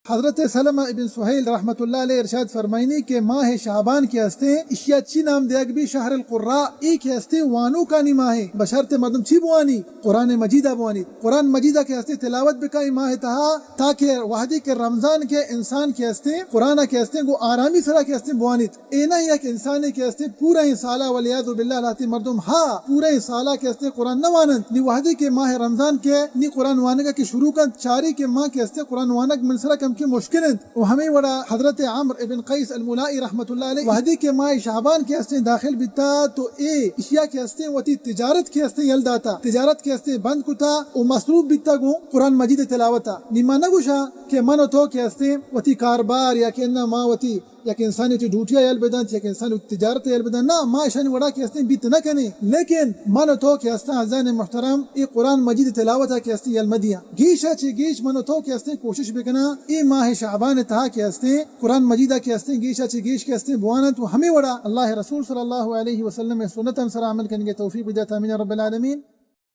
حضرت سلمہ ابن سہیل رحمت اللہ علیہ ارشاد فرمائنی کہ ماہ شعبان کہ ہستیں، اشیا چی نام دیگ بی؟ شہر القراء۔ اے کہ ہستیں وانوکانی ماہ، بشرط مردم چی بوانی؟ قرآن مجیدہ بوانی۔ قرآن مجیدہ کہ ہستیں تلاوت بکا اے ماہ تہا، تاکہ وہدے کہ رمضان کہ انسان کہ ہستیں قرآن کہ ہستیں گو آرامی سرا کہ ہستیں بوانیت۔ اے نہ یک انسانے کہ ہستیں پورا ایں سالا، والعیاذ باللہ، لہتے مردم ہا پورا ایں سالا کہ ہستیں قرآن نہ واننت، نی وہدے کہ ماہ رمضان کہ نی قرآن وانگا کہ شروع کنت، چاری کہ ماہ کہ ہستیں قرآن وانگ من سرا کم کہ مشکل انت۔ و ہمیں وڑا حضرت عمرو ابن قیس الملائی رحمت اللہ علیہ وہدے کہ ماہ شعبان کہ ہستیں داخل بیتا تو اے اشیا کہ ہستیں وتی تجارت کہ ہستیں یل داتا، تجارت کہ ہستیں بند کتا و مصروف بیتا گوں قرآن مجید تلاوتا۔ نی ما نہ گوشاں کہ من و تو کہ ہستیں وتی کاربار یا کہ اناں ما وتی یک انسانی وتی ڈیوٹیا یل بدنت، یک انسانی وتی تجارتا یل بدنت، نہ، ما اشانی وڑا کہ ہستیں بیت نہ کنیں، لیکن من و تو کہ ہستاں عزیزان محترم، اے قرآن مجید تلاوتا کہ ہستیں یل مدیاں۔ گیشا چہ گیش من و تو کہ ہستیں کوشش بکناں اے ماہ شعبان تہا کہ ہستیں قرآن مجیدا کہ ہستیں گیشا چہ گیش کہ ہستیں بواننت و ہمیں وڑا اللہ رسول صلی اللہ علیہ وسلم سنتان سرا عمل کنگے توفیق بدیات، آمین رب العالمین۔